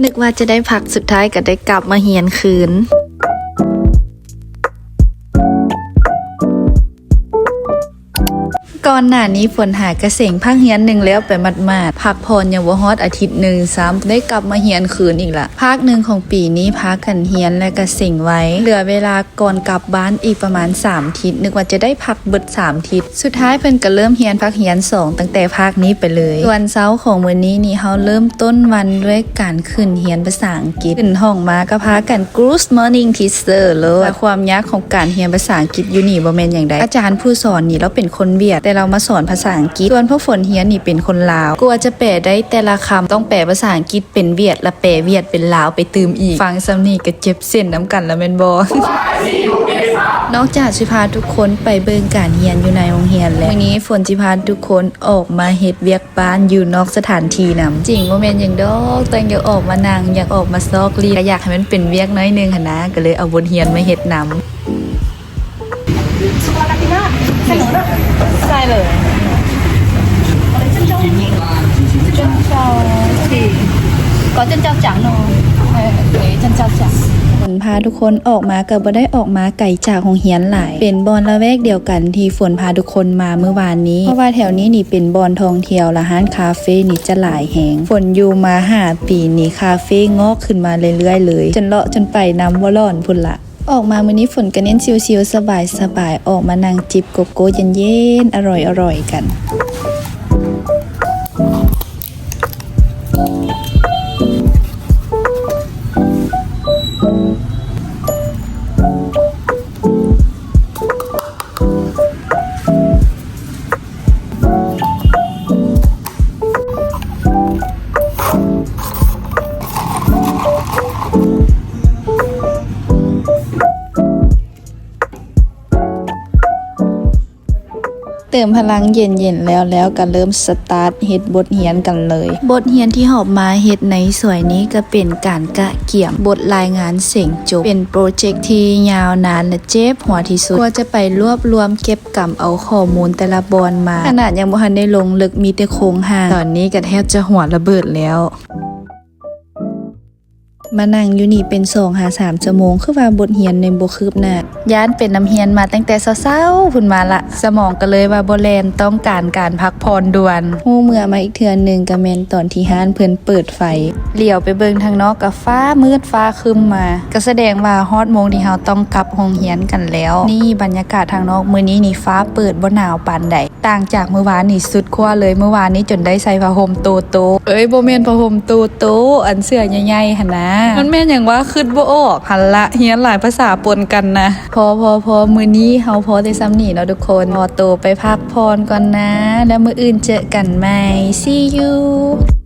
ນຶກວ່າຈະໄດ້ພັກ ສຸດທ້າຍກໍໄດ້ກັບມາຮຽນຄືນ. ກ່ອນໜ້ານີ້ຝົນຫາກະເສັງພາກຮຽນໜຶ່ງແລ້ວໄປໝາດໆ ພັກຜ່ອນຍັງບໍ່ຮອດອາທິດໜຶ່ງຊ້ຳ ໄດ້ກັບມາຮຽນຄືນອີກລະ. ພາກໜຶ່ງຂອງປີນີ້ພາກັນຮຽນ ແລະກະເສັງໄວ ເຫຼືອເວລາກ່ອນກັບບ້ານອີກປະມານສາມທິດ ນຶກວ່າຈະໄດ້ພັກເບິດສາມທິດ. ສຸດທ້າຍເພິ່ນກະເລີ່ມຮຽນພາກຮຽນສອງຕັ້ງແຕ່ພາກນີ້ໄປເລີຍ. ສ່ວນເຊົ້າຂອງມື້ນີ້ນີ້ ເຮົາເລີ່ມຕົ້ນວັນດ້ວຍການຂຶ້ນຮຽນພາສາອັງກິດ. ຂຶ້ນຫ້ອງມາກໍພາກັນ Good morning teacher ໂລດ. ແລະຄວາມຍາກຂອງການຮຽນພາສາອັງກິດຢູ່ນີ້ບໍ່ແມ່ນຫຍັງໃດ. ອາຈານຜູ້ສອນນີ້ລາວເປັນຄົນຫວຽດ ແຕ່ລາວມາສອນພາສາອັງກິດ. ສ່ວນພວກຝົນຮຽນນີ້ເປັນຄົນລາວ. ກວ່າຈະແປໄດ້ແຕ່ລະຄຳ ຕ້ອງແປພາສາອັງກິດເປັນຫວຽດ ລະແປຫວຽດເປັນລາວໄປຕື່ມອີກ. ຟັງສ່ຳນີ້ກໍເຈັບເສັ້ນນຳກັນລະແມ່ນບໍ່? ນອກຈາກຊິພາທຸກຄົນໄປເບິ່ງການຮຽນຢູ່ໃນໂຮງຮຽນແລ້ວ, ມື້ນີ້ຝົນຊິພາທຸກຄົນອອກມາເຮັດວຽກບ້ານຢູ່ນອກສະຖານທີ່ນຳ. ຈິງບໍ່ແມ່ນຫຍັງດອກ, ແຕ່ຢາກອອກມານັ່ງ, ຢາກອອກມາຊອກລີ້ນ, ກໍຢາກໃຫ້ມັນເປັນວຽກໜ້ອຍໜຶ່ງຫັ້ນນະ, ກໍເລີຍເອົາບົດຮຽນມາເຮັດນຳ. ໃສ່ເລີຍ. ເຈົ້າ ເຈົ້າ ເຈົ້າ ເຈົ້າຈັງເນາະ. ເອີ ເຈົ້າ ເຈົ້າຈັງ. ຝົນພາທຸກຄົນອອກມາກໍບໍ່ໄດ້ອອກມາໄກຈາກໂຮງຮຽນຫຼາຍ, ເປັນບ່ອນລະແວກດຽວກັນທີ່ຝົນພາທຸກຄົນມາມື້ວານນີ້, ເພາະວ່າແຖວນີ້ນີ້ເປັນບ່ອນທ່ອງທ່ຽວ ແລະຮ້ານຄາເຟນີ້ຈະຫຼາຍແຮງ. ຝົນຢູ່ມາຫ້າປີນີ້ ຄາເຟງອກຂຶ້ນມາເລື້ອຍໆເລີຍ, ຈົນເລາະຈົນໄປນ້ຳບໍ່ຫຼອນພຸ້ນລະ. ອອກມາມື້ນີ້ຝົນກໍເນັ້ນຊິວໆ ສະບາຍໆ ອອກມານັ່ງຈິບໂກໂກ້ເຢັນໆ ອະລ່ອຍໆກັນ. ເຕີມພະລັງເຢັນໆ ແລ້ວໆ ກໍເລີ່ມສະຕາດເຮັດບົດຮຽນກັນເລີຍ. ບົດຮຽນທີ່ເຮົາມາເຮັດໃນສວຍນີ້ກໍເປັນການກະກຽມບົດລາຍງານເສັງຈົບ, ເປັນໂປຣເຈັກທີ່ຍາວນານ ແລະ ເຈັບຫົວທີ່ສຸດ ກວ່າຈະໄປລວບລວມເກັບກຳເອົາຂໍ້ມູນແຕ່ລະບ່ອນມາ. ຂະໜາດຍັງບໍ່ທັນໄດ້ລົງເລິກ ມີແຕ່ໂຄງຮ່າງ, ຕອນນີ້ກໍແທບຈະຫົວລະເບີດແລ້ວ. ມານັ່ງຢູ່ນີ້ເປັນສອງຫາສາມຊົ່ວໂມງ, ຄືວ່າບົດຮຽນນີ້ບໍ່ຄືບໜ້າ. ຢ້ານເປັນນຳຮຽນມາຕັ້ງແຕ່ເຊົ້າໆພຸ້ນມາລະ, ສະໝອງກໍເລີຍວ່າບໍ່ແລ່ນ, ຕ້ອງການການພັກຜ່ອນດ່ວນ. ຮູ້ເມື່ອມາອີກເທື່ອໜຶ່ງກໍແມ່ນຕອນທີ່ຮ້ານເພິ່ນເປີດໄຟ, ຫຼຽວໄປເບິ່ງທາງນອກກໍຟ້າມືດຟ້າຄຶ້ມມາ, ກໍສະແດງວ່າຮອດໂມງທີ່ເຮົາຕ້ອງກັບໂຮງຮຽນກັນແລ້ວ. ນີ້ບັນຍາກາດທາງນອກ, ມື້ນີ້ນີ້ຟ້າເປີດ, ບໍ່ໜາວປານໃດ. ຕ່າງຈາກມື້ວານນີ້ສຸດຂົ້ວເລີຍ, ມື້ວານນີ້ຈົນໄດ້ໃສ່ຜ້າຫົ່ມໂຕໂຕ, ເອີຍ ບໍ່ແມ່ນຜ້າຫົ່ມໂຕໂຕ, ອັນເສື້ອໃຫຍ່ໆຫັ້ນນະ. ມັນແມ່ນຫຍັງວະ? ຄິດບໍ່ອອກ. ຫັ້ນລະ, ຮຽນຫຼາຍພາສາປົນກັນນະ. ພໍ ພໍ ພໍ, ມື້ນີ້ເຮົາພໍແຕ່ສ່ຳນີ້ເນາະທຸກຄົນ. ຂໍໂຕໄປພັກຜ່ອນກ່ອນນະ, ແລ້ວມື້ອື່ນເຈີກັນໃໝ່. See you.